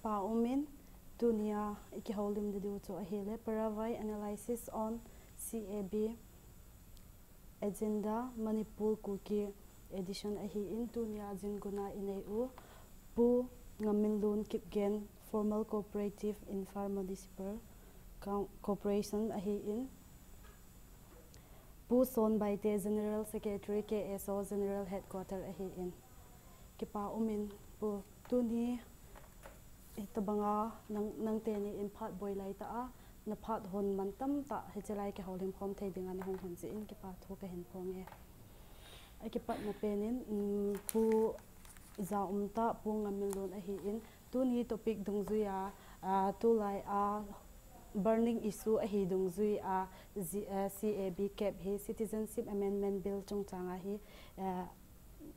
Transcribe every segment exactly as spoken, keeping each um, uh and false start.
Pa umin, tunia i kihoulim ding diu chu ahile, Paravai Analysis on C A B Agenda, Manipur Kuki Edition ahin, tunia jingkah a i nei u, Pu Ngamminlun Kipgen, Formal Cooperative Infra Municipal Co-, Corporation ahin, Pu Son Baite, General Secretary, K S O General Headquarter ahin. Kipa umin, Pu, tuni hitabanga nang, nangte ni in phat boi lai ta a, na phat hon man tam ta, hiche lai kihoulim khom thei dinga na hung hon jeh in kipa thu kahin phong e. Akipatna penin, um, Pu Jaumtah, Pu Ngamminlun ahin, tuni topic dungjuia, ah, tulai a burning issue ahi dungjuia, ji-, ah, C A B cap hi, Citizenship Amendment Bill chungchanga hi, ah,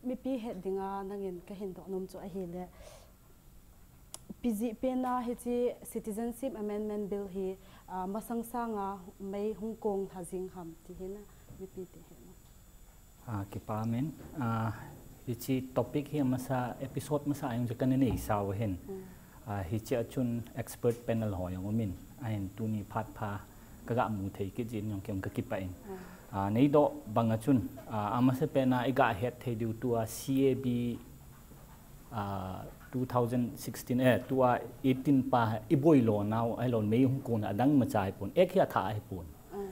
mipi het dinga nangin kahin doh nom chu ahile, ipi jeh pena hiche Citizenship Amendment Bill hi, ah, masang sanga mei hung kong lha jing ham ti hi na, mipi te hin. Ah, kipa umin. Ah, hiche topic hi masa, episode masa a jong chu kana nei sau ahin. Mm. Ah, hiche a chun expert panel ho jong umin. Ahin tuni phat pha kaga mu thei kit jeh in jong kei jong kakipah in. Mm. Ah, nei doh banga chun, ah, amasa pena i ga het thei diu tua C A B, ah, two thousand sixteen, eh, tua eighteen pa i boi lo nau, ahilou mei hung kong a dang ma chai pon. Ek hi atha ahi pon. Mm.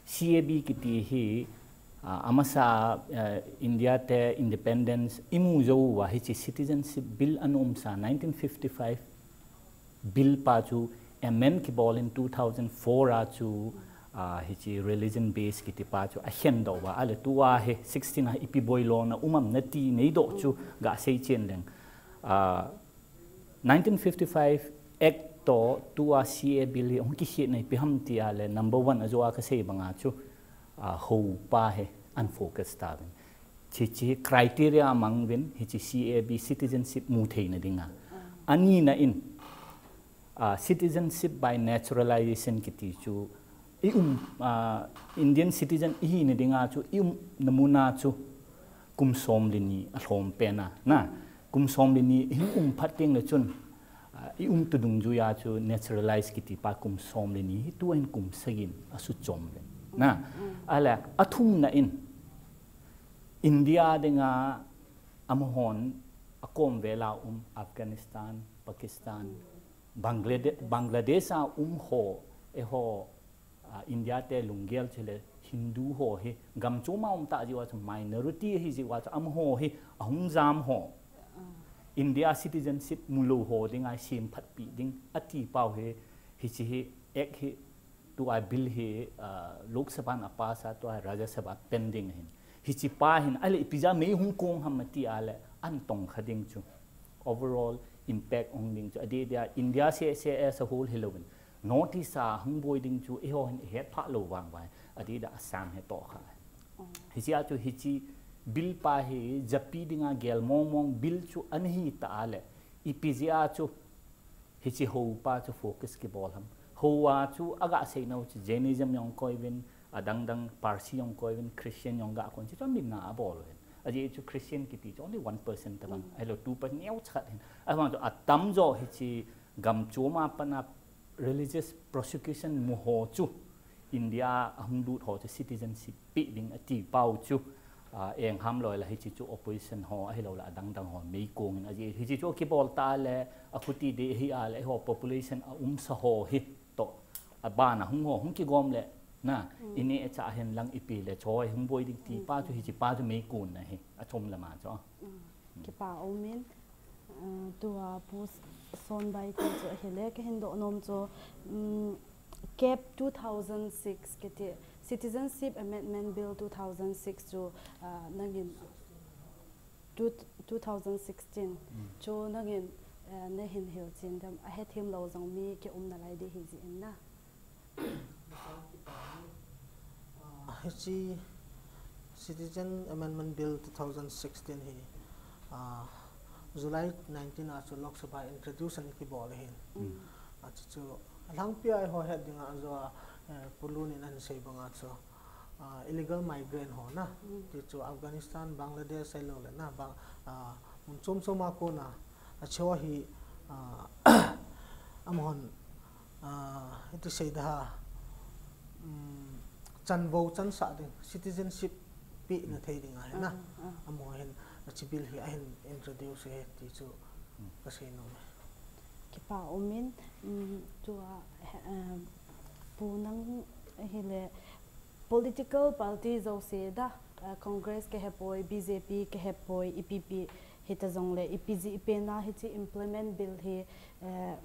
C A B kiti hi, ah, amasa, eh, India te independence i mu jou uva hiche Citizenship Bill ana um sa nineteen fifty-five Bill pa chu amend kibol in two thousand four a chu, ah, hiche religion base kiti pa chu akhen doh uva. Ahile tua hi sixteen a ipi boi lo na um am nati nei doh chu ga sei chen leng. Ah, nineteen fifty-five Act toh tua C A Bill hi hung kikhetna ipi ham ti ahile number one a jo a kasei banga chu, ah, hou pa hi ana focus tauvin. Hiche criteria amang uvin, hiche C A B citizenship mu theina dinga. Ah. Anina in, ah, citizenship by naturalization kiti chu, i um, ah, Indian citizen i hina dinga chu, i umna muna chu, kum som le ni alhom pena, na, kum som le ni i hung um phat teng le chun, ah, i umtu dungjuia chu naturalize kiti pa kum som le ni hi tua hin kum sagi in asu chom uvin. Na, mm, ahile, athumna in, India dinga amahon akom vela um Afghanistan, Pakistan, Banglade-, Bangladesh a um ho, eiho, ah, India te lunggel chule Hindu ho hi gam chom a um ta jeh uva chu minority ahi jeh uva chu amaho hi ahung jam ho. Ah. India citizenship mu lou ho dinga sem phat pi ding ati pau hi, hiche hi act hi tua bill hi, ah, Lok Sabha in a pass a, tua Rajya Sabha pending ahin. Hiche pa hin, ahile ipi jeh a mei hung kong ham ati ahile, ana tong kha ding chu. Overall impact hung ding chu. Adeh dia India seh seh as a whole hilouvin, North East a hung boi ding chu, eiho hin i het phah lou vang uva. Adeh dia Assam hi toh kha. Oh. Hiche a chu hiche bill pa hi japi dinga gel mong mong bill chu ana hi ta ahile, ipi jeh a chu hiche hou pa chu focus kibol ham. Hou a chu aga sei nau chu Jainism jong koi uvin, adang dang Parsi jong koi uvin, Christian jong ga koi uvin, hiche chu amin a abol uvin. Ajeh chu Christian kiti chu only one percent tabang. Mm. Ahilou two percent neocha khat hin. Ahivang chu atamjo hiche gam chom a pat a religious persecution mu ho chu India a hung lut ho chu citizenship pe ding ati pau chu, ah, engham loi la hiche chu opposition ho ahilou la adang dang ho mei kong in ajeh hiche chu kibol ta le akhuti deh hi ahile eiho population a umsa ho hi toh abana hung ho hung kigom le na, mm, i neh a cha hen lang ipi le choi hung boi ding ti pa chu hiche pa chu mei kong na hi achom lama chu. Mm. Kipa umin, ah, tua Pu Son Baite chu ahile, kahin doh nom chu, um, cap two thousand six kiti, Citizenship Amendment Bill two thousand six chu, ah, nangin two, two thousand sixteen, mm, chu nangin, ah, nahin hilchen dem, ahethem lou jong mi kium nalai ding ahi jeh in na. Ah, hiche Citizen Amendment Bill two thousand sixteen hi, ah, July nineteen a chu Lok Sabha introduce ana kibol ahin. Mm. Ah, chu chu alhangpi a eiho het dinga ajo a, eh, Pu Lun in ana sei banga chu, ah, illegal migrant ho na, mm, ti chu Afghanistan, Bangladesh ahilou le na, bang, ah, mun chom chom a kona, acheho hi, ah, Amahon, ah, iti seida ha, um, chanvo chansah ding, citizenship peh na thei ding ahi na. Amaho hin, hiche bill hi ahin introduce e ti chu kasei nom e. Kipa umin, um, tua, eh, Pu nang hile political party jouse da, eh, Congress kahepoi, B J P kahepoi, ipi pi hita jongle, ipi jeh pen a hiche implement bill hi, eh,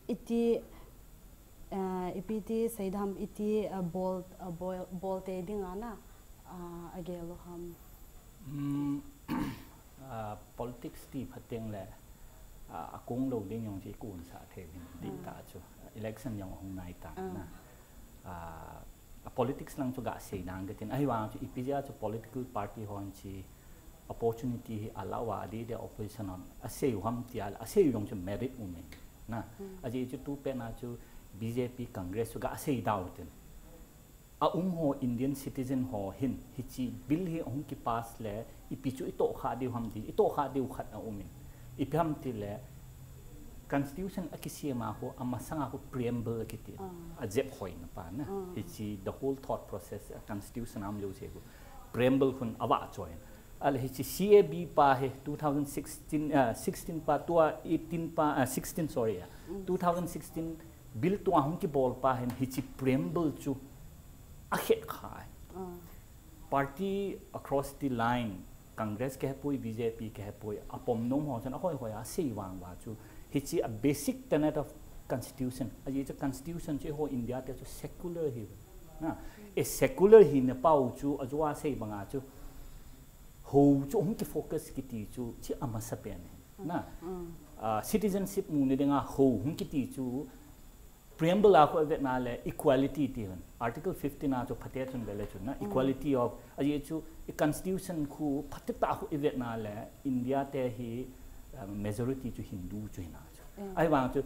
iti, eh, ipi ti seida ham iti, eh, bol, eh, bol, bol te ding ana, eh, agel u ham. Um, ah, politics ti phat teng le, ah, akong lou ding jong chu i konsah thei ding, ding tah chu. Election jong ahung nai tan na. Ah, a politics lang chu gasei nang katin. Ahivang chu ipi jeh a chu political party hon chu opportunity hi alah uva, adeh deh opposition hon asei u ham tia, asei u jong chu merit um in. Na, ajeh chu tu pet na chu B J P, Congress chu gasei dau tin. A um ho Indian citizen ho hin, hiche bill hi ahung kipass le, ipi chu i tohkhah diu ham ti, i tohkhah diu khat aum in. Ipi ham tile, constitution akisem a khu, amasang a khu preamble akiti. Ajep hoina pa na. Hiche the whole thought process, a constitution a um jouse khu preamble khun avahchoi in. Ahile hiche C A B pa hi two thousand sixteen, ah, sixteen pa tua eighteen pa, ah, sixteen, sorry, ah, two thousand sixteen bill tua hung kibol pa hin hiche preamble chu akhet kha e. Party across the line, Congress kahepoi, B J P kahepoi, apom nom ho chun ahoi hoi a asei vang uva chu, hiche a basic tenet of constitution, ajeh chu constitution chu eiho India te chu secular hi na, e secular hina pau chu ajo a sei banga chu, hou chu hung kifocus kiti chu, chu amasapen hi na. Ah, citizenship muna dinga hou hung kiti chu, preamble a khu ivet na le equality ti hon. Article fifteen a chu phatea chun vele chun na, equality of, ajeh chu i constitution khu phatea khu ivet na le India te hi, ah, majority chu Hindu chu hina chu. Ahivang chu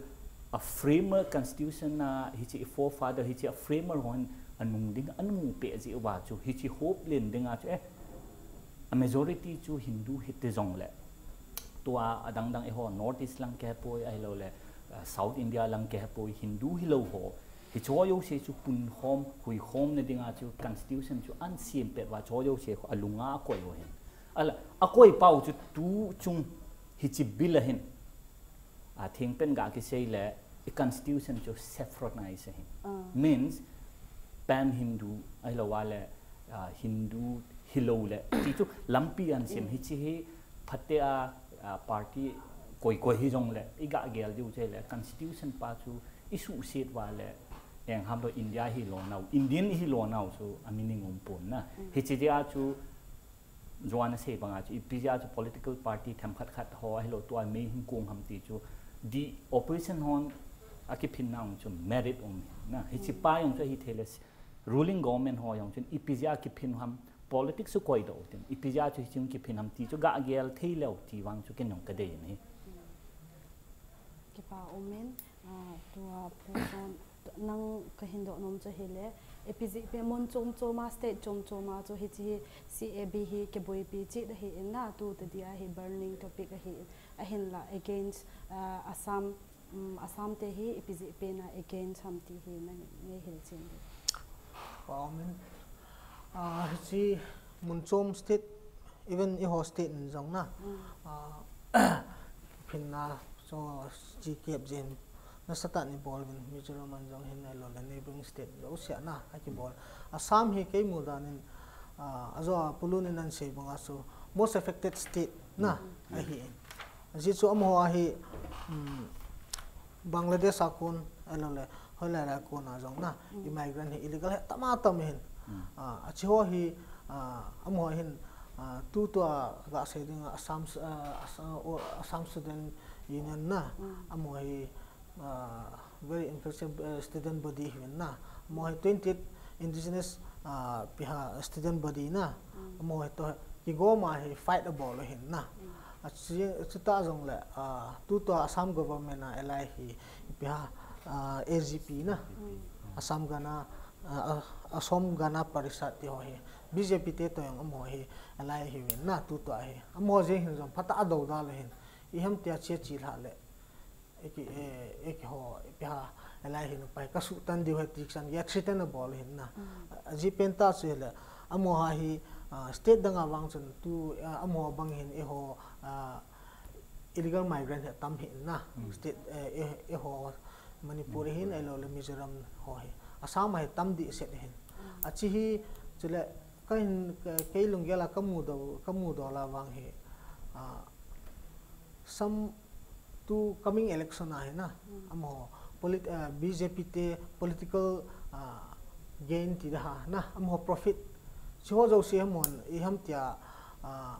a framer constitution a hiche i forefather hiche a framer hon anung ding anung peh jeh uva chu hiche hope len dinga chu, eh, a majority chu Hindu hiti jongle, tua adang dang eiho North East lang kahepoi, ahiloule, ah, South India lang kahepoi, Hindu hilou ho, hicheho jouse chu punkhom, huikhomna dinga chu constitution chu ahin sem pet uva, chuho jouse khu alunga akoi u hin. Ahile, akoi pau chu tu chung hiche bill a hin, ah, thengpen ga kisei le, i constitution chu saffronise ahi. Means, pan Hindu, ahilou le, ah, Hindu hilou le, ti chu lampi ahin sem, hiche hi phatea, ah, party koi koi hijongle, i ga gel diu chu le, constitution pa chu i suhset uva le, eng ham lou India hi lonau, Indian hi lonau chu a meaning um pon na. Hiche jeh a chu, Joan asei banga chu, ipi jeh a chu political party themkhat khat ho ahilou tua mei hung kong ham ti chu, the opposition hon akiphinna um chu merit um na. Hiche pa jong chu ahi thei le, ruling government ho jong chun ipi jeh a kiphin ham, politics chu koidoh u tin, ipi jeh a chu hiche hung kiphin ham ti chu ga gel thei leu ti vang chu ken jong kadei in ahi. Kipa umin, ah, tua Pu John, nang kahin doh nom chu hile, ipi jeh pen mun chom chom a, state chom chom a chu hiche hi C A B hi kiboipi cheh ahi in na, tu tadia hi burning topic ahi in, ahinla against, ah, Assam, um, Assam te hi ipi jeh pen a against ham ti hi nang nei hilchen ding. Kipa umin, ah, hiche mun chom state, even eiho state in jong na, ah, phinna chu chi kep jin, nasatah in ibol uvin, Mizoram a jong hin ahilou le neighbouring state jouse a na akibol. Assam hi kei mudan in, ah, ajo a Pu Lun in ahin sei banga chu most affected state na ahi. Ajeh chu amaho a hi, um, Bangladesh a kon, ahilou le, hoilai lai a kon a jong na, immigrant hi illegal hi tam a tam hin. Ah, hicheho hi, ah, amaho hin, ah, tutua gasei ding Assam, ah, Assam, oh, Assam Student Union na, amaho hi, ah, very influential, eh, student body hi na, amaho hi twentieth indigenous, ah, ipi ham student body na, amaho hi toh kigom a hi fight abol u hin na. Achu, chutah jongle, ah, tutua Assam government a ally hi ipi ham, ah, A G P na. Assam Gana, ah, ah, Assam Gana Parishad ti ho hi. B J P te toh jong amaho hi ally ahiuvin na tutua hi. Amaho jeng hin jong phatah a dodal u hin. Ipi ham tia che chi lhah le. Eki, eh, eki ho, ipi ha, elai hin pai ka sutan diu he ti chan, ya threaten a bol hin na. Aji pen ta se le, amaho hi, ah, state dang a vang chun tu, ah, amaho bang hin eiho, ah, illegal migrant he tam hin na. State, eh, eh, eiho Manipur hin, elo le Mizoram ho hi. Assam a hi tam di set hin. Achi hi, chule, ka hin, ka, kei lunggel a ka mu do, ka mu do la vang hi. Ah, some tu coming election a hi na, amaho polit-, ah, B J P te political, ah, gain ti da ha na, amaho profit. Siho jo si hamon, i ham tia, ah,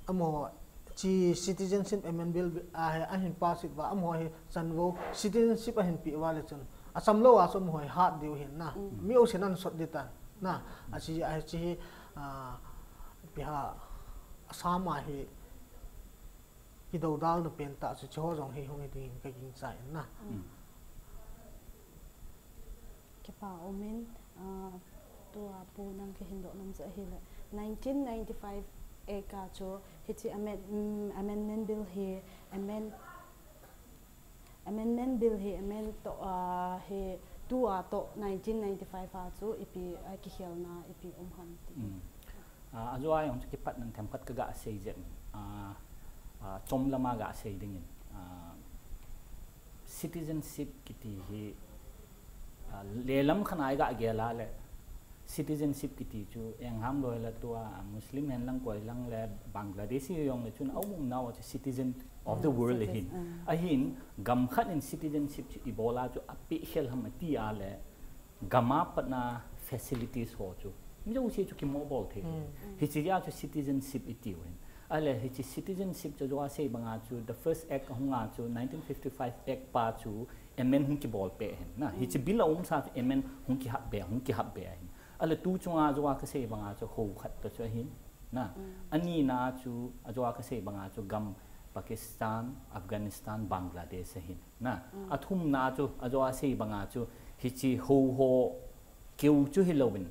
amaho chi citizenship amendment bill a hi, a hin pass it va, amaho hi chanvo citizenship a hin pi va le chun. A cham lo a chu amaho hi hat diu hin na. Mi o sin an sot di ta na. A chi, a chi hi, ah, pi ha, Assam a hi kidodal na pen ta chu, chu ho jong hi hung hi ding ka ging chai na. Kipa umin, ah, tua pu nang ka hin doh nom cha hi le. Nineteen ninety-five Act a chu, hichi amend-, mm, amendment bill hi, amend-, amendment bill hi, amend to, ah, hi, tua to nineteen ninety-five a chu, ipi, ah, kikhelna, ipi um ham ti. Ah, ajo a jong chu kipat nan themkhat ka ga sei jep. Ah, ah, chom lama ga sei dingin. Ah, citizenship kiti hi, ah, lelam khan ai ga gel a le citizenship kiti chu eng ham loi la tua, ah, Muslim hen lang koi lang le Bangladeshi jong le chun aum nau chu citizen of the world hin. Ahin gam khat in citizenship chu i bol a chu a pi khel ham ati a le gam a pat na facilities ho chu mi jo si chu kimo bol thei. Hichi a chu citizenship i tiu hin. Ale hichi citizenship chu jo a sei banga chu the first act hung a chu nineteen fifty-five Act pa chu amend hung kibol pe hin. Na, hichi bill a um sa chu amend hung kihap be, hung kihap be hin. Ale tu chunga jo a ka sei banga chu ho khat ta chu hin. Na, ani na chu a jo a ka sei banga chu gam Pakistan, Afghanistan, Bangladesh hin. Na, a thum na chu, a jo a sei banga chu, hichi ho ho keu chu hi loin,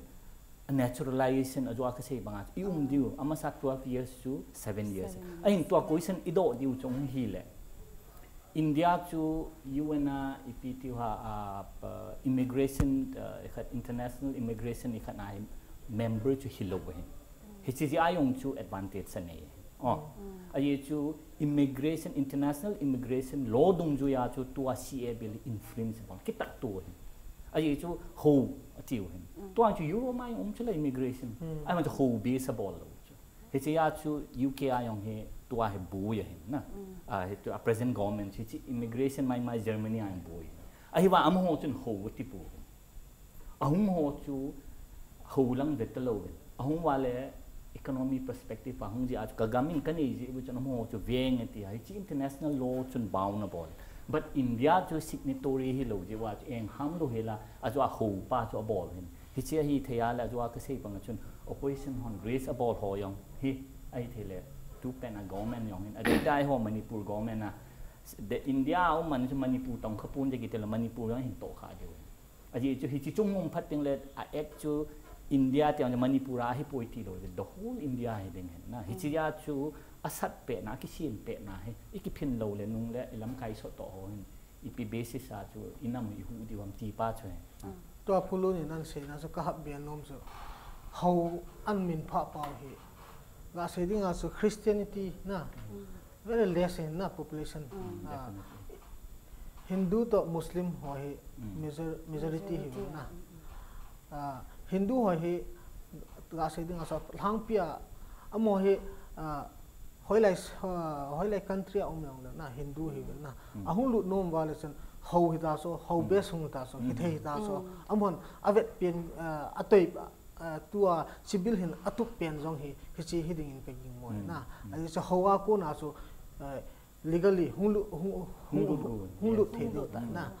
a naturalization a jo a ka sei banga chu, i um diu, a masa twelve years chu seven years. A hin tua question i doh diu chu hi le. India chu U N a ipi tiu ha, a, pa, immigration, uh, i khat international immigration i khat na hi member chu hi lo hin. Hichi ji a jong chu advantage sa nei. Oh. Aye chu immigration, international immigration law dungjuia chu tua C A bill influence bang kitak tu hin. Aye chu ho a tiu hin. Tua chu Euro mai um chu la immigration. Ai man chu ho bi sa bol lo chu. Hichi a chu U K a jong hi tua hi bu ya hin na. A hi tu a present government hichi immigration mai mai Germany a jong bu hin. Ahi va amaho chun ho ti bu hin. Ahung ho chu ho lang vet ta lo ve. Ahung va le economy perspective a hung ji a chu ka gam in ka nei ji bu chun ahung ho chu veng e ti a hichi international law chun bound a bol. But India chu signatory hi lo ji va chu eng ham lo hi la a chu a ho pa chu a bol hin. Hichi a hi thei a le a chu a ka sei bang a chun opposition hon raise a bol ho jong hi a hi thei le tu pen a government jong hin a dai dai ho Manipur government a the India a um man chu Manipur tong kha pun je ki te la Manipur jong hin to kha de. Aji chu hichi chung um phat ting le a act chu India te ang Manipur a hi poi ti lo le the whole India hi ding hin na. Hichi a chu a sat pe na, ki sin pe na hi, i ki phin lo le nung le i lam kai so to ho hin. I pi basis a chu i nam i hu di wam ti pa chu hin. Tua pulu ni nan sei na chu ka hap bian nom chu. Ho an min pha pau hi. Ga sei ding a chu Christianity na. Very less in na population. Ah, Hindu to Muslim ho hi major-, majority hi na. Ah, Hindu ho hi ga sei ding a sa lhangpi a amaho hi, ah, hoilai s-, ah, hoilai country a um jong le na Hindu hi na. Ahung lut nom va le chun ho hi ta so, ho base hung ta so, hi thei ta so. Amahon a vet pen, ah, a toi, ah, tua civil hin a tup pen jong hi, hichi hi ding in ka ging mo na. Ahi chu ho a kona chu, eh, legally hung lut, hung, hung, hung lut thei ding ta na.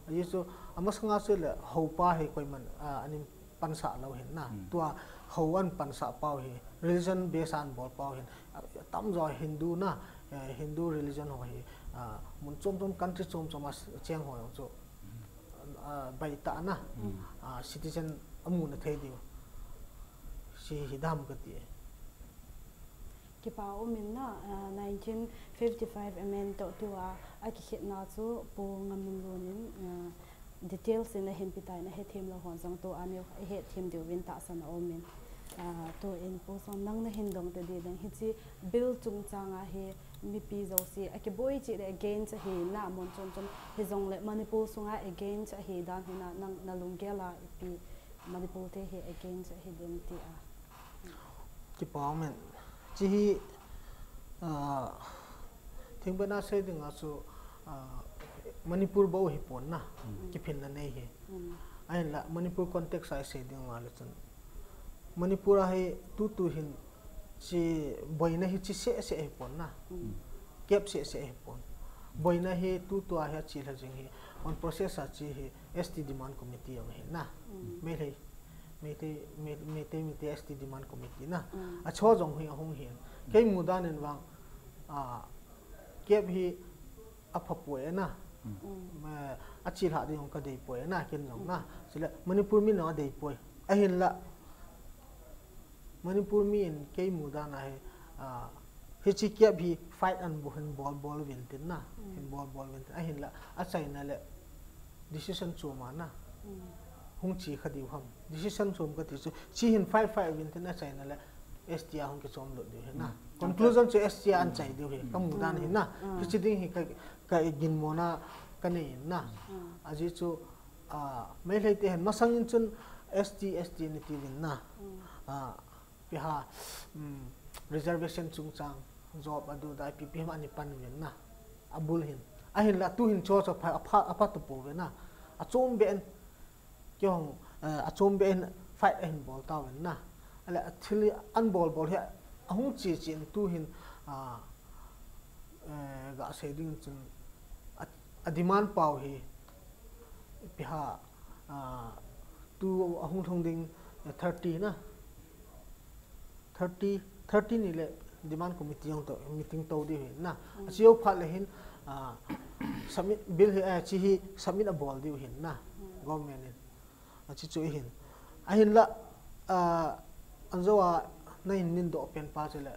Ahi chu amasanga chu le ho pa hi koiman, ah, anin pansah lo hin na. Tua ho an pansah pau hi, religion base an bol pau hin, ah, tamjo Hindu na, eh, Hindu religion ho hi, ah, mun chom chom country chom chom a s-, cheng ho jong chu, ah, bai ta na, ah, citizen amu na thei diu. Si hi dam ka ti. Kipa umin na, ah, nineteen fifty-five amend toh tua, akikhetna chu Pu Ngamminlun in, ah, details in ahin petai na hethem lou hon jong tua neo hethem diuvin tahsan aumin. Ah, tuin Pu Som nang nahin dong tadi ding hiche bill chungchang a hi mipi jouse akiboi cheh le against ahi na mun chom chom hijongle Manipur sunga against ahi dan hi na nang nalunggel a ipi Manipur te hi against ahi dem tia. Kipa umin. Hiche hi, ah, thingpena sei dinga chu, ah, Manipur bou hipon na, kiphinna nei hi. Ahinla Manipur context a isei ding uva le chun Manipur a hi tutu hin hiche boina hi hiche seh seh hipon na. Kep seh seh hipon. Boina hi tutu a hi hiche lha jing hi on process a hiche hi S T demand committee jong hi na. Meitei, Meitei, Mei-, Meitei, Meitei S T demand committee na. Acho jong hi ahung hin. Kei mudan in vang, ah, kep hi apha poi na. Ma, ache lha ding jong kadei poi na, ken jong na. Chule Manipur min jong adei poi. Ahinla Manipur mi in kei mudan a hi, ah, hiche kep hi fight an bu hin bol bol uvin tin na. Hin bol bol uvin tin. Ahinla achaina le decision chom a na. Hung che kha diu ham. Decision chom kati chu hiche hin fight fight uvin tin achaina le S T a hung kichom lut diu hi na. Conclusion chu S T a an chai diu hi. Ka mudan hi na. Hiche ding hi ka, ka ginmona kanei in na. Ajeh chu, ah, Meitei te hin masang in chun S T, S T nati uvin na. Ah, ipi ham, um, reservation chungchang, job adu da ipi ipi ham ani pan uvin na. Abul hin. Ahinla tu hin cho cho apha, apha, apha tapou ve na. Achom beh in, kei hung, eh, achom beh in fight ahin bol tauvin na. Ale athil hi an bol bol hi ahung che che in tu hin, ah, eh, gasei ding chun a, ademand pau hi ipi ham, ah, tu ahung lhung ding, eh, thirty na. Thirty, thirty ni le demand committee jong toh meeting tou diu hi na. Acheu phat le hin, ah, submit bill hi, eh, hiche hi submit abol diu hin na. Government in. Hiche chu ahin. Ahinla, ah, anjo a nahin nin doh pen pa chu le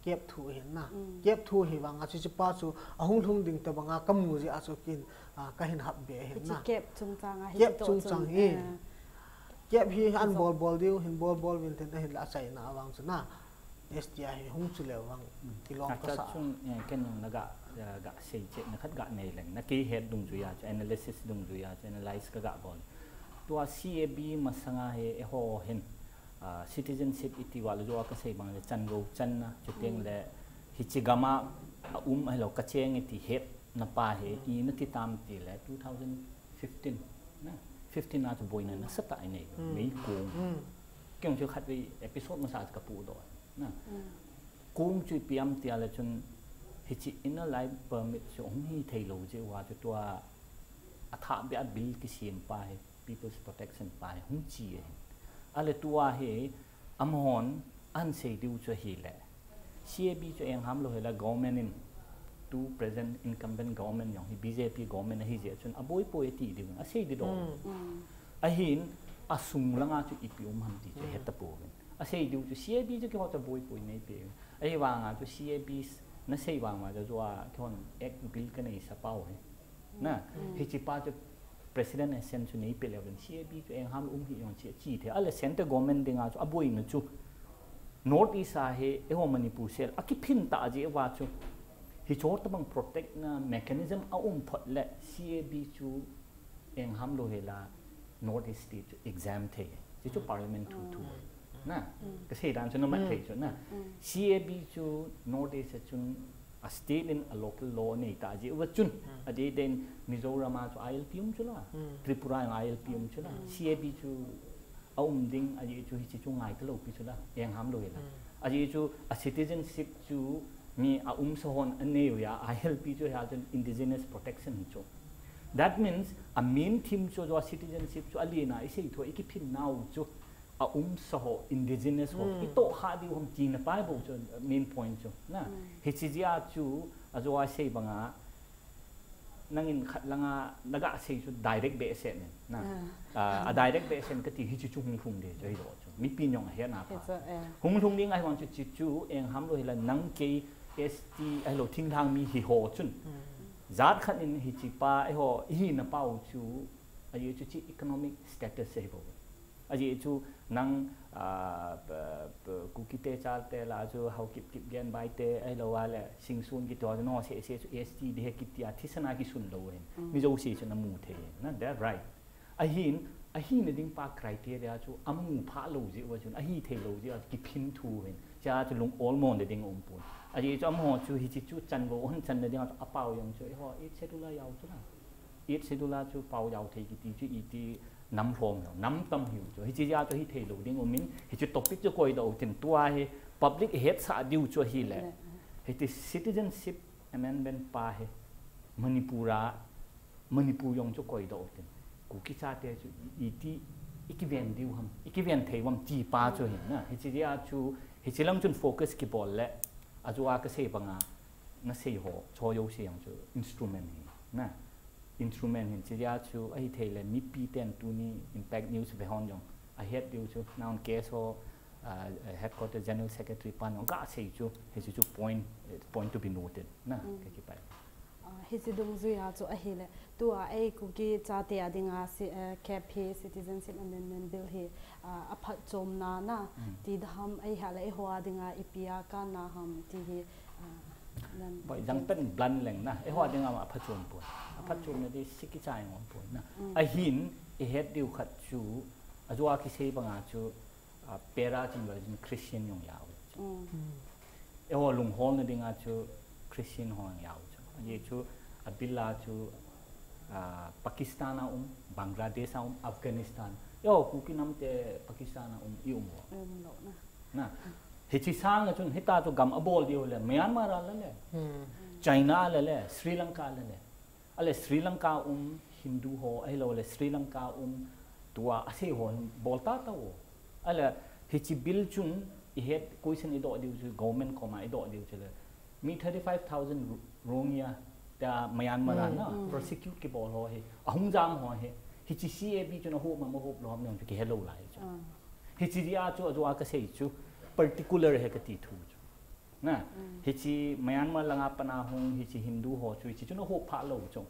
kep thu ahin na. Kep thu hi vang a hiche pa chu ahung lhung ding tabang a kamu jeh a chu kin, ah, kahin hap be ahin na. Kep chungchang a hi kep chungchang hi. Kep hi an bol bol diu, hin bol bol uvin tin ahinla achaina a vang chu na. S T a hi hung chu leu vang kilom kasa. Chun, eh, ken jong naga, eh, gasei cheh na khat ganei leng. Na kei het dungjui a chu, analysis dungjui a chu, analyze kaga bol. Tua C A B masanga hi eiho hin, ah, citizenship iti uva le jo a kasei bang le chanrou channa, chuteng le hiche gam a aum ahilou kacheng iti hetna pa hi, ina ti tam ti le two thousand fifteen, na, fifteen a chu boina nasatah inei, meikong. Kei jong chu khatvei episode masa chu kapu doh, na. Kong chu ipi ham tia le chun hiche inner line permit chu hung hi thei lou jeh uva chu tua athah beh a bill kisem pa hi, People's Protection pa hi hung che ahi. Ale tua hi amahon ahin sei diu chu ahile C A B chu engham lou hela government in, tu present incumbent government jong hi B J P government ahi jeh chun aboi poi ati diu, asei di doh. Ahin asung langa chu ipi um ham ti chu hetapouvin. Asei diu chu C A B chu keiho chu boi poi neipe. Ahivanga chu C A B nasei vang vang chu joa keihon act bill kanei sa pau hi. Na, hiche pa chu president assent chu neipe leuvin C A B chu engham um hih jong chi, chi thei. Ale centre government dinga chu aboina chu North East a hi eiho Manipur sel akiphin tah jeh uva chu hiche tabang protect na mechanism aum phot le C A B chu engham lou hela North East state chu exempt thei. Hiche chu parliament thu thu. Na, kasei dan chu namat thei chu na. C A B chu North East a chun a state in a local law nei tah jeh uva chun, adeh deh in Mizoram a chu I L P um chu la, Tripura a I L P um chu la, C A B chu aum ding ajeh chu hiche chu ngai talou pi chu la, engham lou hela. Ajeh chu a citizenship chu mi aumsa hon anei uva, I L P chu hia chun indigenous protection chu. That means a main theme chu joa citizenship chu alena isei thua ikiphin nau chu aumsa ho, indigenous ho itoh kha diu ham tina pa hi bou chu main point chu. Na, hiche jeh a chu ajoa sei banga nangin khat langa naga sei chu direct behseh in. Na, a direct behseh in kati hiche chu hung lhung ding chu hilou chu. Mipi jong ahet na pha. Hung lhung ding ahi vang chu, hichu engham lou hila nang kei S T ahilou thinglhang mi hiho chun. Jat khat in hiche pa eiho, ihi na pau chu, ajeh chu hiche economic status ahi bou. Ajeh chu nang, ah, Kuki te chate la chu Haokip Kipgen Baite ahilou le Singson kiti ho chu nangho seh seh chu S T ding ahi kiti a thisan a kisun lou hin. Mi jouse chu namu thei na, that right. Ahin, ahina ding pa criteria chu amu pha lou jeh uva chun, ahi thei lou jeh uva kiphin thu hin. Hichea chu lung olmo na ding um pon. Ajeh chu amaho chu hiche chu chan go hon chan na ding a chu apao jong chu, eiho, eighth schedule a jao chu na. Eighth schedule a chu pao jao thei kiti chu iti nam lhom lou, nam tam hiu chu. Hiche jeh a chu hi thei lou ding um in, hiche topic chu koi doh u tin tua hi public hetsah diu chu ahile. Hiche citizenship amendment pa hi Manipur a, Manipur jong chu koi doh u tin. Kuki chate chu i, iti, i kiven diu ham, i kiven thei u ham ti pa chu hin na. Hiche jeh a chu, hiche lam chun focus kibol le, ajo a kasei banga, nasei ho, cho jouse jong chu instrument hi na. Instrument hin, hiche jeh a chu ahi thei le mipi ten tuni Impact News ve hon jong ahet diu chu, naon case ho, ah, headquarter general secretary pan jong gasei chu, hiche chu point, eh, point to be noted na, kakipah e. Ah, hiche dungjui a chu ahile, tua ei Kuki chate a dinga si, eh, CAB hi, Citizenship Amendment Bill hi, ah, aphatchomna na, ti da ham, ahilouleh eiho a dinga ipi a kanna ham ti hi, ah, nan Boi, jang pen blunt leng na, eiho a dinga aphatchom poi. Aphatchomna di siki chai ngom poi na. Ahin, ihet diu khat chu, ajo a kisei banga chu, ah, para chun Christian jong jao chu. Eiho lungholna dinga chu Christian ho jao chu. Ajeh chu, a bill a chu, ah, Pakistan a um, Bangladesh a um, Afghanistan. Eiho Kuki nam te Pakistan a um, i um ho. Um lou na. Na. Hiche sanga chun hita chu gam abol diu le, Myanmar a le le. China a le le, Sri Lanka a le le. Ale Sri Lanka um Hindu ho, ahilouleh Sri Lanka um tua asei ho hin bol ta tao. Ale hiche bill chun ihet question idoh diu chu government koma idoh diu chu le. Mi thirty-five thousand Ro-, Rohingya ta Myanmar a na prosecute kibol ho hi. Ahung jam ho hi. Hiche CAB chun ahop ma ahop lou ham jong chu kihelou lai chu. Hiche dia chu ajo a kasei chu particular hi kati thu chu. Na, hiche Myanmar langa pat a hung, hiche Hindu ho chu, hiche chu nahop phah lou chu.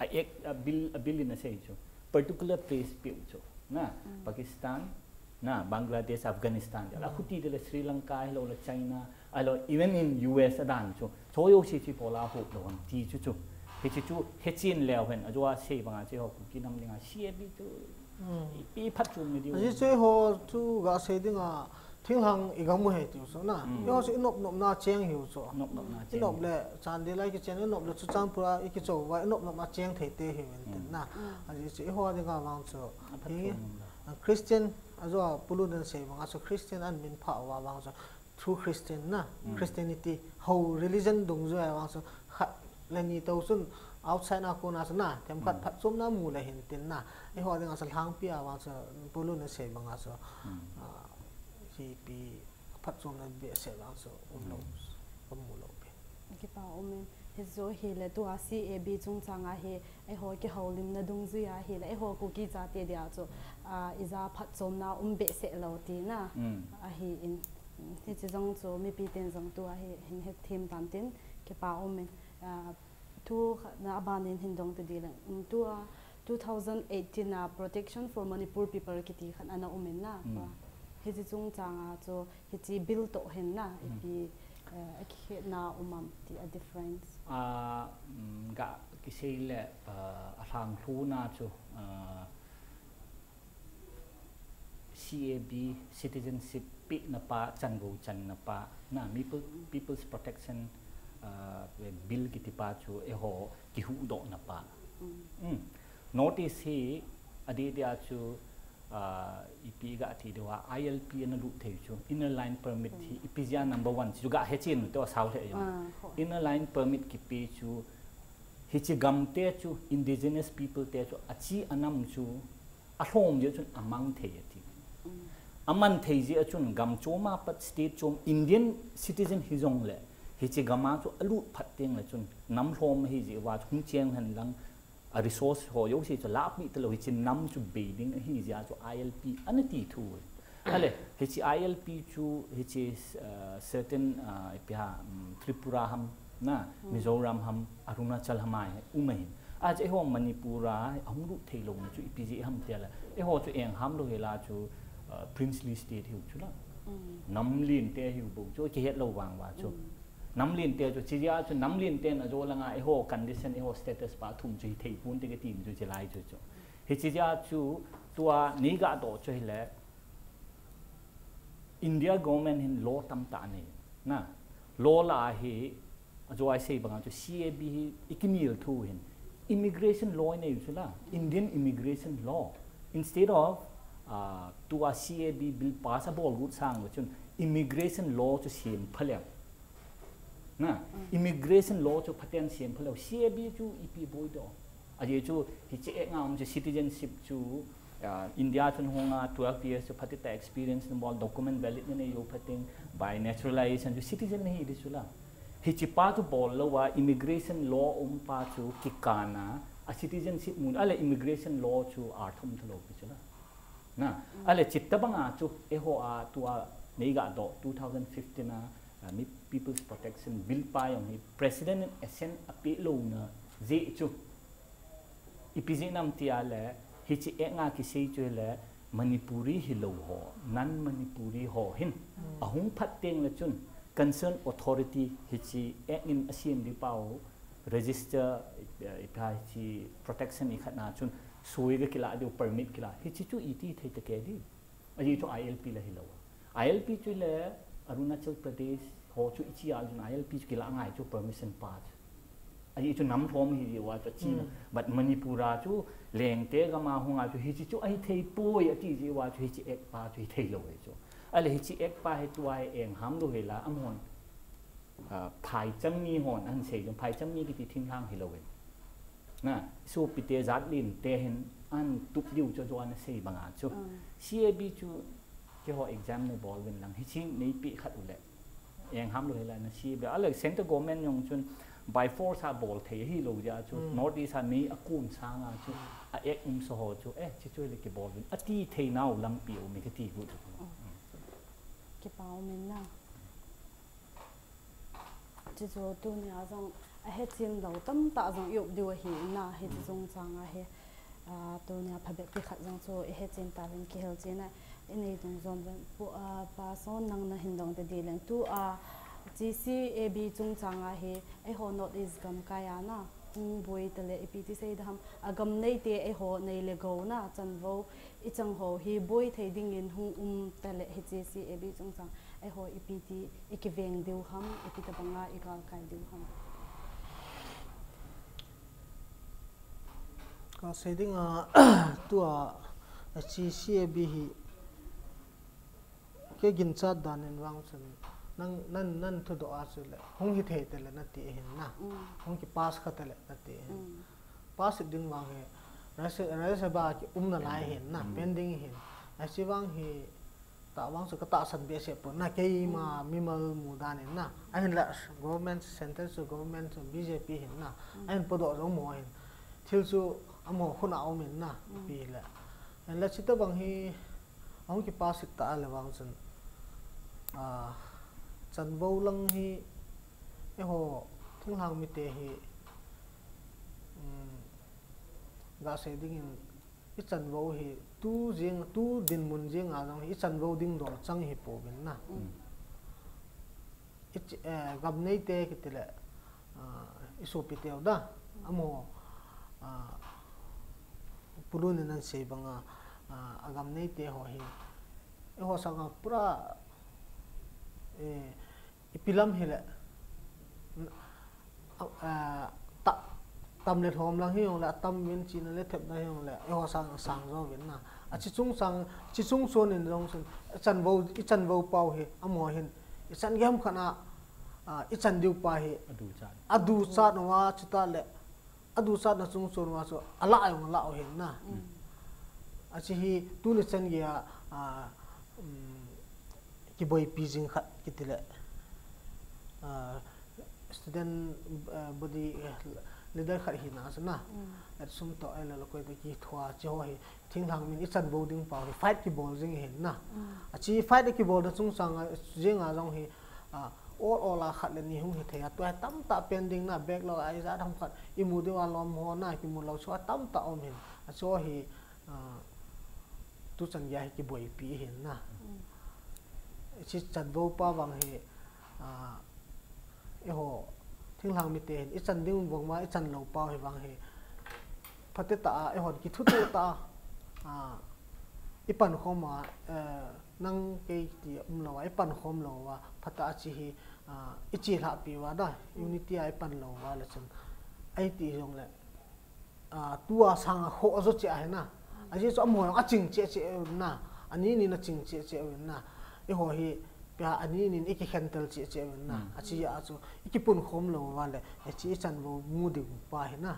A act, a bill, a bill in asei chu. Particular place peh u chu. Na, Pakistan, na, Bangladesh, Afghanistan, la khuti de le Sri Lanka, hilou le China, ahilou, even in U S a dan chu. Cho jouse chu ipi a hop lou ham ti chu chu. Hiche chu, hiche in leu hen, ajo a sei banga chu eiho Kuki nam dinga CAB chu. Ipi phatchomna diu. Ajeh chu eiho chu gasei dinga, Thinglhang igam u hi tiu chu na. Eiho chu inop nopna cheng hiu chu. Nop nopna cheng. Inop le Chandel a kichen, inop le Churachandpur a ikichou uva, inop nopna cheng thei te hiu intin na. Ajeh chu eiho dinga vang chu. Aphat hi, chom um la. Ah, Christian, ajo a Pu Lun in asei banga chu Christian ahin min phah uva vang chu. Through Christian na. Christianity, ho religion dungjui a vang chu. Khat le ni tou chun outside na kona chu na, themkhat phatchomna mu le hin tin na. Eiho dinga chu lhangpi a vang chu Pu Lun in asei banga chu. Ah, hipi phatchomna behseh vang chu um lou, um mu lou pi. Kipa um in, hiche chu ahile tua CAB chungchang a hi, eiho kihoulimna dungjui a ahile, eiho Kuki chate dia chu, ah, ija phatchomna um behseh lou ti na. Ahi in, hiche jong chu mipi ten jong tua hi hin hetthem tan tin, kipa um in, ah, Thu khat na aban in hin dong te di le. Um, tua two thousand eighteen a Protection for Manipur People kiti khat ana um in na. Hiche chungchang a chu hiche bill toh hin na. Ipi, eh, akikhetna um am ti a difference. Ah, um, ga kisei le, ah, alhanghluna chu, ah, CAB, citizenship pehna pa, chanvou channa pa, na, People, People's Protection, ah, Bill kiti pa chu eiho kihuhdohna pa. North East hi adeh deh a chu, ah, ipi ga ti diu a, I L P ana lut thei chu, Inner Line Permit hi ipi jeh a number one chu ga hechen u te asao lheh jong. Inner Line Permit kipe chu, hiche gam te chu, indigenous people te chu, achi anam chu, alhom jeh chun amang thei ati. Amang thei jeh chun gam chom a pat state chom Indian citizen hijong le, hiche gam a chu alut phat teng le chun nam lhom ahi jeh uva chu hung cheng hen lang a resource ho jouse chu lahpeh talou hiche nam chu bei ding ahi jeh a chu I L P ana ti thu. Ale, hiche I L P chu, hiche, uh, certain, uh, ipi ham, um, Tripura ham, na, Mizoram ham, Arunachal ham a hi, um ahin. Achu eiho Manipur a, ahung lut thei louna chu, ipi jeh ham tia le. Eiho chu engham lou hela chu, uh, princely state hiu chu la. Nam lien te hiu bou chu, kihet lou vang uva chu. Nam lien te chu, chijeh a chu, nam lien te na jo langa, eiho condition, eiho status pa thum chu, hi thei pon te kati chu, chilai chu chu. Hiche jeh a chu, tua, nei ga doh chu hile, India government hin law tamtah nei. Na, law la hi, ajo a isei banga chu C A B hi i kinel thu hin. Immigration law nei chu la, Indian immigration law. Instead of, uh, tua C A B bill pass abol got sang chun, immigration law chu sem pha leu. Na, immigration law chu phaten sem pha leu. C A B chu ipi boi doh. Ajeh chu, hiche act a um chu citizenship chu, ah, India chun hung a twelve years chu phatita experience na bol, document valid na nei jou phating, by naturalization chu citizen na hi di chu la. Hiche pa chu bol lou a, immigration law um pa chu kikana, a citizenship mun, ale immigration law chu arthum thalou pi chu la. Na, ale chita banga chu, eiho a tua nei ga doh two thousand fifteen a, ah, mi People's Protection Bill pa jong hi President in assent apeh louna jeh chu. Ipi jeh ham tia le, hiche act a kisei chu le, Manipuri hilou ho, non-Manipuri ho hin. Ahung phat teng le chun, concerned authority hiche act in asem di pau, register, eh, ipi hiche protection ikhat na chun, sui ga kila diu, permit kila. Hiche chu iti thei ta ke di. Ajeh chu I L P la hilou. I L P chu le Arunachal Pradesh ho chu ichi a jun I L P chu kila ngai chu permission pa chu. Ajeh chu nam lhom hi jeh uva chu chi na. But Manipur a chu lengte gam a hung a chu hiche chu ahi thei poi ati jeh uva chu hiche act pa chu hi thei lou hi chu. Ale hiche act pa hi tua hi engham lou hela amahon. Ah, phaicham mi hon ahin sei jong, phaicham mi kiti thinglhang hilou in. Na, sopite jat lien te hin ahin tup diu chu jo ana sei banga chu. C A B chu keiho exam nei bol uvin lang, hiche nei peh khat u le. Engham lou hela na C A B. Ale central government jong chun by force a bol thei hilou jeh a chu. North East a mi akun sanga chu. A act um sa ho chu. Eh, hiche chu le kibol uvin. Ati thei nau lampi um e kati got chu. Kipa um in na. Chuchu tunia jong ahechen lou tamtah jong i-up diu ahi na, hiche chungchang a hi, ah, tunia phabep khat jong chu ihechen tauvin kihilchen a, inei dungjuiyin pu, ah, Pa Son nang nahin dong tading leng tua, hiche C A B chungchang a hi, eiho North East gamkai a na, hung boi tale ipi ti sei ding ham, agam neite eiho nei le gou na, chanvo, ichang ho hi boi thei dingin hung um tale hiche C A B chungchang eiho ipi ti ikiveng diu ham, ipi tabanga igalkai diu ham. Ka sei dinga, tua, hiche C A B hi, kei ginchat dan in vang chun, nang, nan, nan thudoh a chu le, hung hi thei tale nati ahin na, hung kipass kha tale nati ahin. Pass ding vang hi, Rajya, Rajya Sabha kium nalai hin na, pending hin. Hiche vang hi, tah vang chu katahsan behseh pon na, keima mimal mu dan in na. Ahinla government, centre chu government chu B J P hin na. Ahin podoh jong mo hin. Thil chu amaho khut a um in na, pi le. Ahinla chuti bang hi, ahung kipass ta le vang chun, ah, chanvo lang hi, eiho, thinglhang mite hi, um, ga sei dingin, ichanvo hi, tu jing, tu dinmun jing a jong hi, ichanvo ding dol chang hi pouvin na. I, eh, gam neite kiti le, ah, isopi teu da, amaho, ah, Pu Lun in ahin sei banga, ah, agam neite ho hi, eiho sanga pura, eh, ipi lam hile, ah, ta, tam le lhom lang hi jong le, atam vin chihna le thepna hi jong le, eiho sang, sang jo vin na. Achi chung sang, chi chung chon in jong chun, ichanvo, ichanvo pau hi, amaho hin, ichan gei ham khat a, ah, ichan diu pa hi, aduchat. Aduchat uva, chuta le, aduchatna chung chon uva chu, alah jong alah u hin na. Achi hi, tuni chan gei a, ah, um, kiboipi jing khat kiti le, ah, student, ah, body, ah, leader khat hina chu na. At sum toh, ahilou le koi toh kithua, hiche ho hi, thinglhang min ichan bou ding pau hi, fight kibol jing ahin na. Hiche fight kibol na chungchang a, jing a jong hi, a, ol ol a khat le ni hung hithei a, tua hi tamtah pending na, backlog a ijat ham khat, imu diu a lom ho na, kimu lou chu a tamtah um ahin. Hiche ho hi, a, tuchan gei a hi kiboipi ahin na. Hiche chan bou pa vang hi, a, eiho, thinglhang mite hin, ichan ding vang ma, ichan lou pau hi vang hi. Phatecha a, eihon kithutuh tah a, a, ipankhom a, eh, nang kei ti umlou a, ipankhom lou a, phatecha hiche hi, a, ichelhahpi uva da, unity a ipan lou uva le chun. Ahi ti jongle, a, tua sang a khoh jo cheh ahi na. Ajeh chu amaho jong aching cheh cheh uvin na. Ani nin aching cheh cheh uvin na. Eiho hi, pia ani nin ikikhentel cheh cheh uvin na. Hiche a chu, ikipunkhom lou uva le, hiche ichan bou mu ding pa hi na.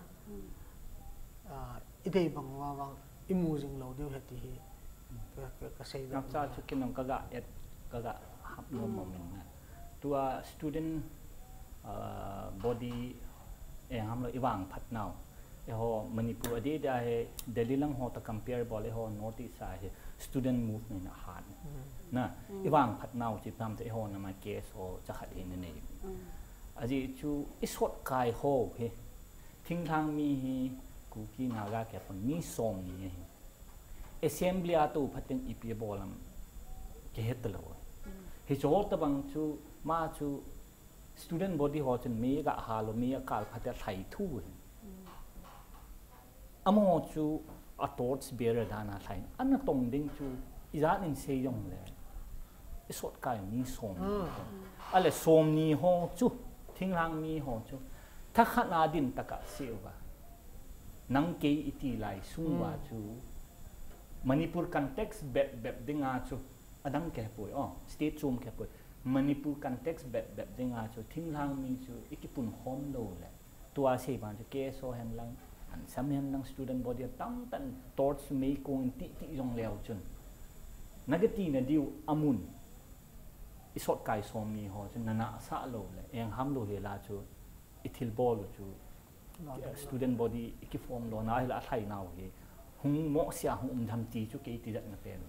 A, idei bang uva vang, imu jing lou diu ahi ti hi. Ka, ka, kasei ve. Ngapcha chu kin jong kaga et, kaga hap nom nom in na. Tua student, a, body, eh, hamlou ivangphat nau. Eiho Manipur adeh deh a hi Delhi lang ho toh compare bol eiho North East a hi student movement ahat. Na, ivangphat nau chu ipi ham ti eiho nama case ho chakhat hi inei. Ajeh chu isotkai ho hi. Thinglhang mi hi Kuki Naga kipon mi som ni ahi. Assembly a tou phat teng ipi bol am kihet talou. Hiche ho tobang chu ma chu student body ho chun mei aga hal u, mei akal phat a lhai thu ahi. Amaho chu a torch bearer dan a lhai. Ana tong ding chu ijat in sei jongle isotkai mi som ni. Ahile som ni ho chu, thinglhang mi ho chu, thakhat a din tah a sei uva. Nang kei iti lai sung uva chu, Manipur context bep bep ding a chu, adang kihepoi, o, state chom kihepoi. Manipur context bep bep ding a chu, thinglhang mi chu ikipunkhom lou le. Tua sei vang chu K S O hen lang, ANSAM hen lang, student body tamtah in torch mei kong in titi jong leu chun. Nagati nadiu amun, isotkai som ni ho chu, nanasah lou le, eng ham lou hela chu, ithilbol u chu, student body ikiform lona hila alhai nau hi, hung mohsea hung um tham ti chu kei tijat na pen.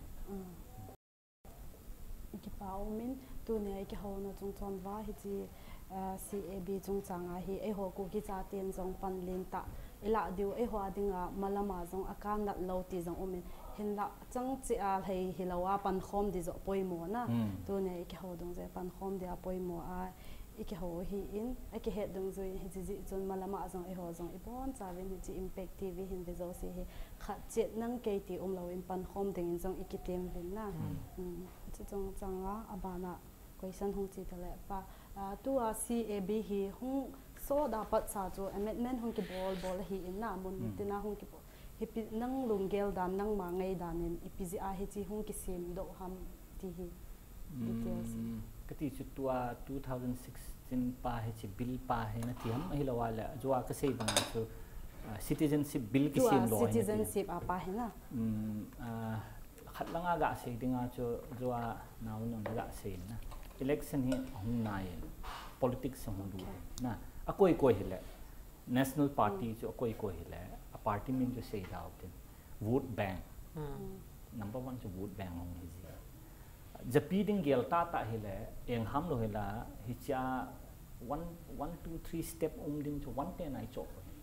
Kipa umin, tunia ikihouna chungchon uva hiche, ah, C A B chungchang a hi, eiho Kuki chaten jong panlen tah ilah diu, eiho a dinga malam a jong akanat lou ti jong umin, hinlah chang cheh a lhai hilou a pankhom di joh poimo na. Tunia ikihou dungjuia pankhom dia poimo a, ikihou ahin, akihet dungjui in, hiche jeh chun malam a jong eiho jong ibonchauvin hiche Impact T V hin ve jouse hi, khat chet nang kei ti umlouvin pankhom dingin jong ikitem uvin na. Hiche chungchang a, abana question hung che tale pa, ah, tua C A B hi hung sot a patsa chu amendment hung kibol bol ahin na, mun tin a hung kibol. Hipi nang lunggel dan, nangma ngaidan in ipi jeh a hiche hung kisemdoh ham ti hi details. Kati chu tua two thousand sixteen pa hiche bill pa hi nati ham, ahilou le, ajou a kasei banga chu, ah, citizenship bill kisem lou hi nati ham. Citizenship a pa hi na. Khat langa gasei dinga chu, ajou a naonon gasei na. Election hi ahung nai in, politics ahung lut na. Akoi koi hile, National Party chu akoi koi hile, a party min chu sei dau tin. Vote bank. Number one chu vote bank hung hi ji. Japi ding gel tahtah hile, eng ham lou hila, hichea one, one, two, three step um ding chu one ten a ichoh u hi.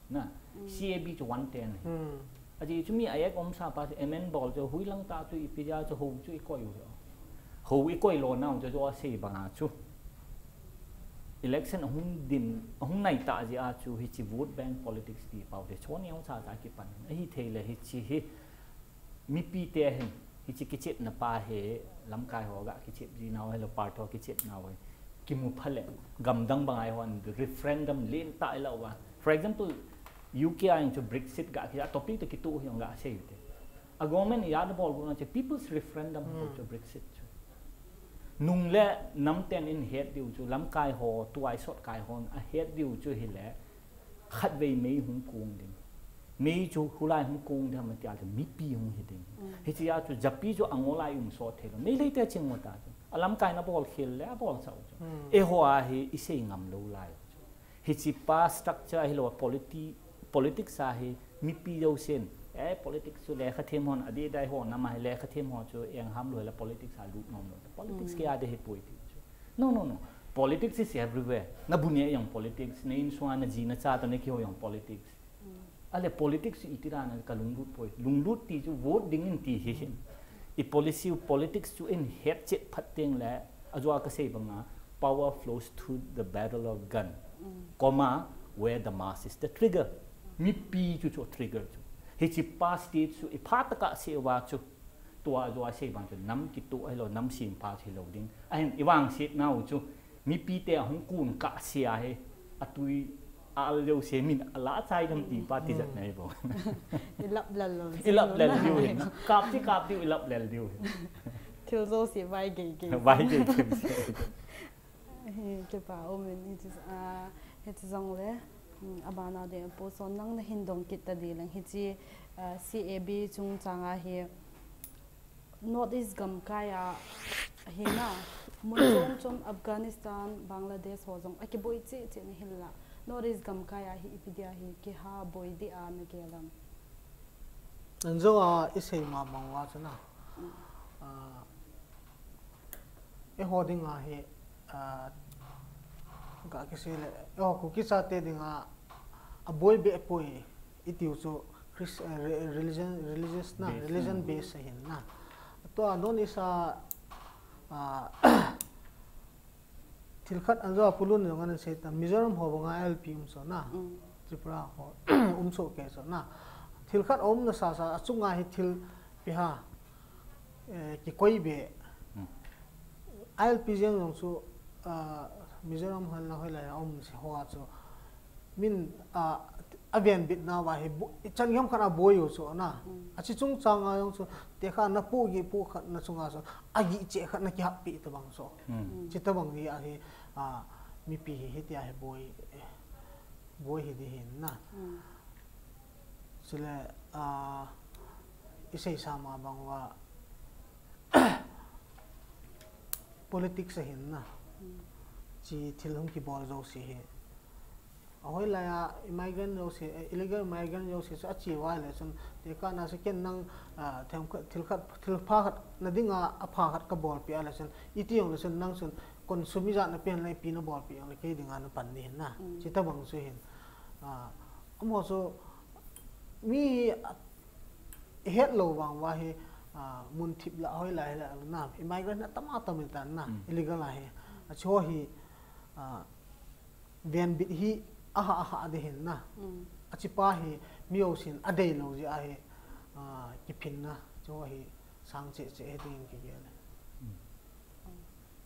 Na, C A B chu one ten hi. Ajeh chu mi a ek umsa pa chu amend bol chu, hoilang tah chu ipi jeh a chu hou chu ikoi u hi. Hou ikoi lona u chu ajou a sei banga chu. Election ahung din, ahung nai tah jeh a chu hiche vote bank politics ti pau hi chon neocha cha kipan. Ahithei le hiche hi mipi te hin, hiche kichepna pa hi lamkai ho ga kichep ji nau hilou, party ho kichep nau hi kimu pha le, gamdang banga eihon referendum lentah ilah uva. For example, U K a jong chu Brexit ga kiti, a topic toh kitoh hi jong gasei u te. A government in ijat abol u na chu People's Referendum chu Brexit chu. Nung le nam ten in het diu chu, lamkai ho, tua isotkai hon ahet diu chu hile, khatvei mei hung kong ding. Mei chu hoilai hung kong ding ham tia chu mipi hung hi ding. Hichea chu japi chu angol a i um sot thei lou. Meitei te ching mo ta chu. A lamkai na bol khel le abol chau chu. Eiho a hi isei ngam lou lai chu. Hiche pa structure ahilou, politi-, politics a hi mipi jousen, eh, politics chu lekha them hon, adeh dai ho, nama hi lekha them ho chu, engham lou hela politics a lut nom lou. Politics kei a ding ahipoi ti chu. No, no, no. Politics is everywhere. Nabu neh jong politics, na insung a naji nacha toh nakihou jong politics. Ale politics chu iti dan a kalunglut poi. Lunglut ti chu vote ding in ti hi hin. I policy u politics chu in hetchet phat teng le, ajo a kasei banga, power flows through the barrel of gun, comma, where the mass is the trigger. Mipi chu chu trigger chu. Hiche pa state chu i phatah a sei uva chu. Tua jo a sei bang chu nam kitoh ahilou, nam sempha chu hilou ding. Ahin i vangset nau chu mipi te ahung kun kah sea hi, atui a al jouse min ala chai dam ti pa tijat nai bou. I lap lel lou. I lap lel diu hin. Kap ti kap diu, i lap lel diu hin. Thil jouse vai gei gei. Vai gei gei. Hi, kipa um in, hiche, ah, hiche jong le, hmm, abana ding, Pu Son nang nahin dong kit ta ding leng, hiche, ah, C A B chungchang a hi, North East gamkai a hi na, mun chom chom Afghanistan, Bangladesh ho jong akiboi cheh cheh na hila. North East gamkai a hi ipi dia hi kiha boi ding a nagel am? Anjo a isei ma bang uva chu na. Ah, eiho ding a hi, ah, ga kisei le, eiho Kuki chate ding a, aboi be poi itiu chu Chris-, eh, re-, religion, religious na, religion base ahin na. Tua non isa, ah, thil khat anjo a Pu Lun jong anan sei ta, Mizoram ho banga I L P um so na. Tripura ho um so ke so na. Thil khat um na sa sa, achunga hi thil piha, eh, kikoi be. I L P jeng jong chu, ah, Mizoram hon la hoi la um se ho a chu. Min, ah, aven bit na va hi bu-, i chan gam khat a boi u chu na. Achi chungchang a jong chu, te kha na pu gi pu khat na chunga chu, agi che khat na kihap pi ta bang chu. Chi ta bang hi a hi, ah, mipi hi hitia hi boi, boi hi di hin na. Chule, ah, isei sa ma bang uva, politics ahin na. Chi thil hung kibol jouse hi. Ahoi lai a immigrant jouse, eh, illegal immigrant jouse chu ache uva le chun, te kah na se ken nang, ah, them khat, thil khat, thil pha khat, na ding a, apha khat kabol pi a le chun, iti jong le chun nang chun, consume ijat na pen le ipi na bol pi jong le kei ding a na pan ding hin na. Chi ta bang chu hin. Ah, amaho chu mi, ah, i het lou vang uva hi, ah, mun thip la hoi lai la na, immigrant na tam a tam in tan na, illegal a hi. Achu hi, ah, venbit hi aha aha de hin na. Achi pa hi mi jousen adei lou jeh a hi, ah, kiphin na. Chu hi sang che che hi ding kigel.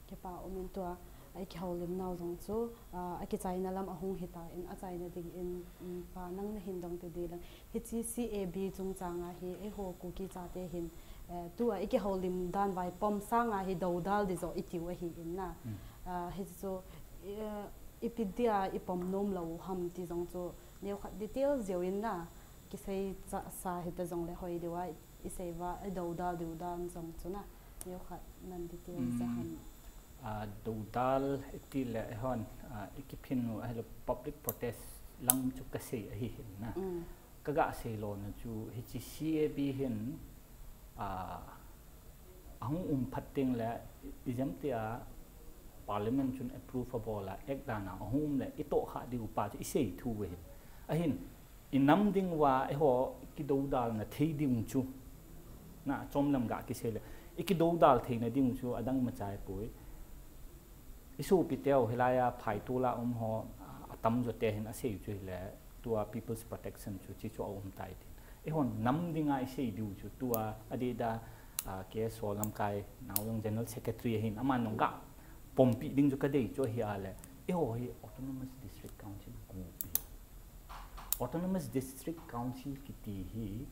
Kipa um in tua, a i kihoulim nau jong chu, ah, akichaina lam ahung hita in, achaina ding in, um, pa nang nahin dong te di lang. Hiche C A B chungchang a hi, eiho Kuki chate hin, eh, tua i kihoulim dan vai pom sang a hi dodal di jo itiu ahi in na. Ah, hichu, eh, ipi dia i pom nom lou ham ti jong chu, neo khat detail jeu in na, kisei cha sa hita jong le hoi diu a, isei uva, i dodal diu dan jong chu na, neo khat nan detail ja ham. Ah, dodal iti le eihon, ah, i kiphin u ahilou public protest lang chu kasei ahi hin na. Kaga sei lona chu hiche C A B hin, ah, ahung um phat teng le ijemtia parliament chun approve abol a act dan a ahung um le itoh kha diu pa chu isei thu ahi. Ahin, i nam ding uva eiho kidodal na thei ding chu. Na, chom lam ga kisei le. I kidodal theina ding chu adang machai poi. I sopi teu hilai a phaitol a um ho, atam jo te hin asei chu hile, tua People's Protection chu chi chu aum tai tin. Eihon nam ding a isei diu chu tua adeh da, ah, K S O lamkai nau jong General Secretary ahin aman jong ga pompi ding chu kadei chu ahi a le. Eiho hi Autonomous District Council gup hi. Autonomous District Council kiti hi,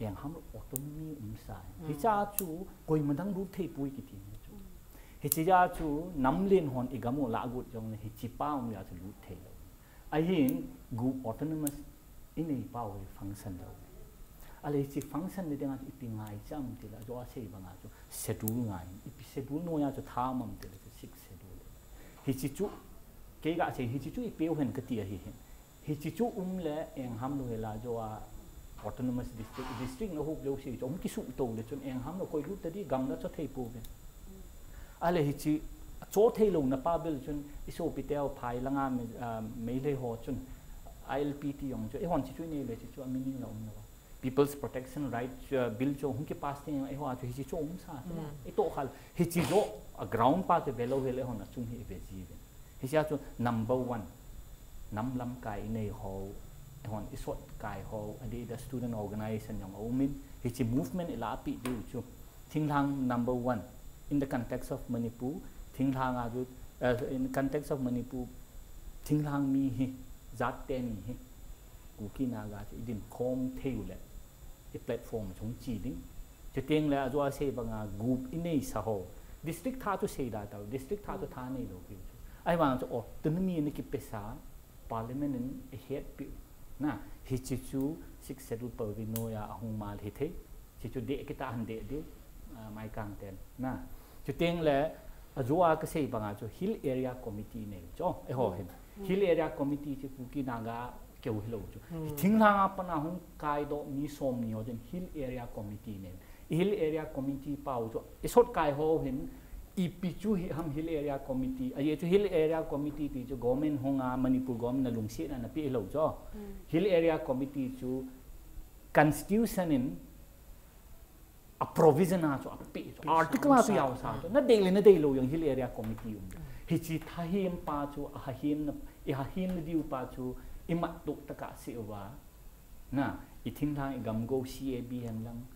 engham autonomy umsa. Hiche a chu koima dang lut thei poi kiti hi chu. Hiche a chu nam len hon i gam u lah got jong le hiche pa um a chu lut thei lou. Ahin gup autonomous i nei pau hi function lou. Ale hiche function le ding a chu ipi ngai cham ti la, jo a sei bang a chu schedule ngai. Ipi schedule noi a chu tha mam ti la chu six schedule. Hiche chu Kei kasei hiche chu ipeu hen kati ahi hin. Hiche chu um le engham lou hela jo a autonomous district, district na hup lou sei chu um kisuh tou le chun engham lou koi lut tadi gamla cho thei pouvin. Ale hiche cho thei louna pa bel chun isopi teu phai langa Meitei ho chun I L P ti jong chu eihon hiche chu inei le hiche chu a meaning la um lou. People's Protection Right Bill chu hung kipass teng eiho a chu hiche chu umsa. Itoh khal hiche jo a ground pa chu velou hel eihon achung hi ive jiuvin. Hiche a chu number one, nam lamkai inei ho, eihon isot kai ho, adeh a student organization jong aumin, hiche movement ilah pi diu chu. Thinglhang number one, in the context of Manipur, thinglhang a chu, uh, in the context of Manipur, thinglhang mi hi, jat teni hi, Kuki Naga chu idin khom thei u le, i platform chung chi ding. Chuteng le ajo a sei banga gup inei sa ho. District thah chu sei da tau, district thah chu tha nei lou piu chu. Ahivang chu autonomy na kipesa, parliament in ihet piu. Na, hiche chu Sixth Schedule pavinoya ahung mal hithei. Hiche chu deh kita han deh diu, uh, Maikang ten. Na, chuteng le ajo a kasei banga chu Hill Area Committee nei chu. Eiho hin. Hill Area Committee chu Kuki Naga keu hilou chu. Thinglhang a pana hung kaidoh mi somni ho chun Hill Area Committee nei. Hill Area Committee pau chu isot kai ho hin ipi chu hi ham Hill Area Committee. Ajeh chu Hill Area Committee ti chu government hung a Manipur government na lungsetna na pe lou chu. Hill Area Committee chu constitution in a provision a chu ape chu, article a chu jaosa chu, nadei le nadei lou jong Hill Area Committee um. Hiche thahem pa chu, ahahem na, ihahem na diu pa chu, imat doh tah a sei uva. Na, ithinglhang igamgou C A B hen lang,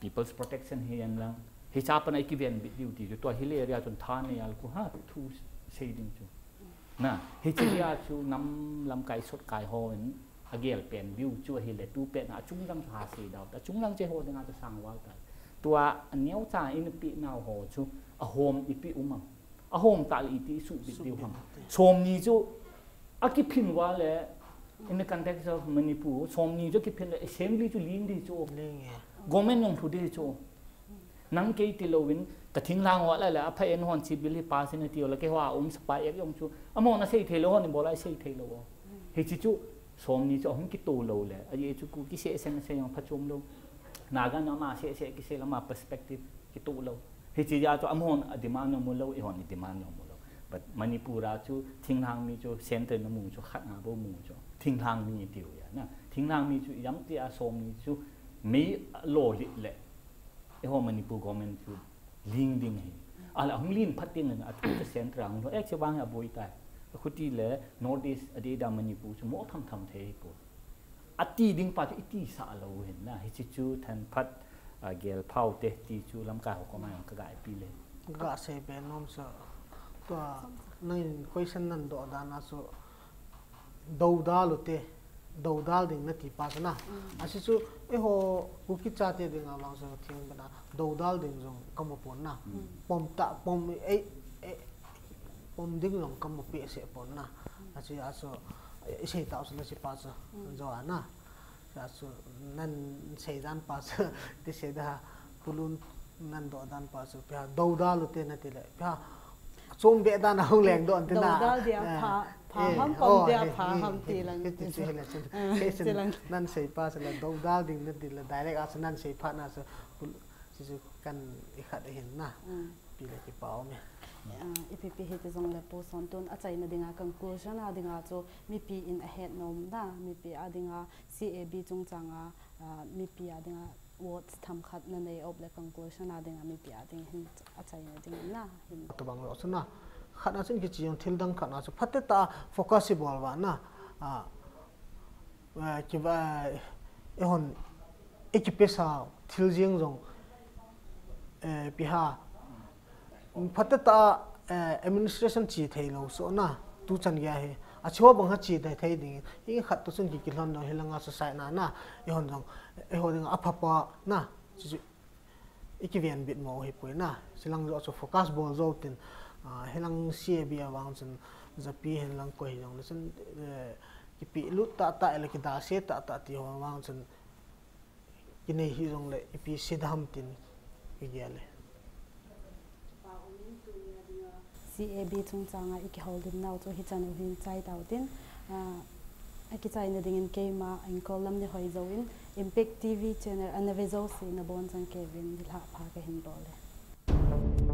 People's Protection hi hen lang, hiche a pana ikiven bit diu ti chu, tua Hill Area chun tha nei a le khu ha thu sei ding chu. Na, hiche a chu nam lamkai sot kai hon agel pen view chu ahile tu pen a chung lang chu ha sei dau ta, chung lang che ho ding a chu sang val ta. Tua aneo cha in pi nau ho chu ahom ipi um am. Ahom ta le iti suh bit diu ham. Somni chu akiphin va le in the context of Manipur, somni chu kiphin le assembly chu ling di chu. Ling e. Government jong thu di chu. Nang kei ti louvin, ka thinglhang ho la le, apha en hon chi bill hi pass in ati ho la, kei ho a um sapa ek jong chu, amahon asei thei lou, hon in bol a asei thei lou. Hiche chu, somni chu ahung kito lou le, ahi chu Kuki seh seh na sei jong phachom lou. Naga na ma seh seh kisei la ma perspective kito lou. Hiche a chu amahon a demand jong mu lou, eihon i demand jong mu lou. But Manipur a chu thinglhang mi chu centre na mu chu khat nga bou mu chu. Thinglhang mi tiu ya na. Thinglhang mi chu ijam ti a somni chu mei lo lit le. Eiho Manipur government chu ling ding ahi. Ahile ahung ling phat ding le, athu chu centre a hung lo, eh, che bang aboi tai. Akhuti le North East adeh a Manipur chu mo tham tham thei hi po. Ati ding pa chu iti sa lou hin na. Hiche chu thanphat, ah, gel phau te ti chu lamkai ho koma jong ka ga ipi le. Ga sei be nom sa. Tua nang question nan doh dan a chu Dodal u te, dodal ding nati pa chu na. Mm. Ahi chu, eiho Kuki chate dinga vang chu thing bena, dodal ding jong kamu pon na. Mm. Pom ta, pom, ei, ei, pom ding jong kamu pehseh pon na. Mm. Ahi chu, ahi chu, isei tau chu na chi pa chu, mm, jo a na. Ahi chu, nan sei dan pa chu, ti sei da, pulun, Nan doh dan pa chu, pia, dodal u te nati le, pia, chom be dan a hung leng doh an ti na. Dodal dia, eh, pha, pha eh, ham, pom oh, dia, eh, pha eh, ham ti eh, lang. Eh, ti chu hi le chun. Eh, kei chun ti lang. Nan sei pa chu le, dodal ding nati le, direct a chu nan sei pha na chu, chu, chu kan i khat hin na. Mm. Pi le kipa um e. Ah, ipi pi hiti jong le Pu Sontun, achaina dinga conclusion a dinga chu, mipi in ahet nom na, mipi a dinga C A B chungchang a, ah, mipi a dinga, votes themkhat na nei up le conclusion a dinga mipi a ding hin achaina ding na hin. Tabang lo chu na. Khat na chun kichi jong thil dang khat na chu phatecha focus i bol uva na. A, eh, kiva, eihon, i kipehsa thil jeng jong, eh, pi ha. Phatecha, eh, administration chi thei lou so na, tuchan gei hi. Achu bang ha chi thei thei ding. Hi khat tu chun ki kilhon dong hi langa society na na. Eihon dong, eiho ding a pha pa na. Chu chu i kiven bit mo hi poi na. Chi lang jo chu focus bol jo tin. Ah, hi lang C A B a vang chun japi hin lang koi hi jong le chun, eh, kipi lut tah tah le kidase tah tah ti ho vang chun Kinei hi jong le ipi sei dam tin i gel e. C B A B chungchanga i kihoulimnau chu hichan u hin chai tau tin, ah, akichaina dingin keima Angkol Lamneihoi Zou in Impact T V channel ana ve jouse nabonchauvin nilhah pha kahin bol e.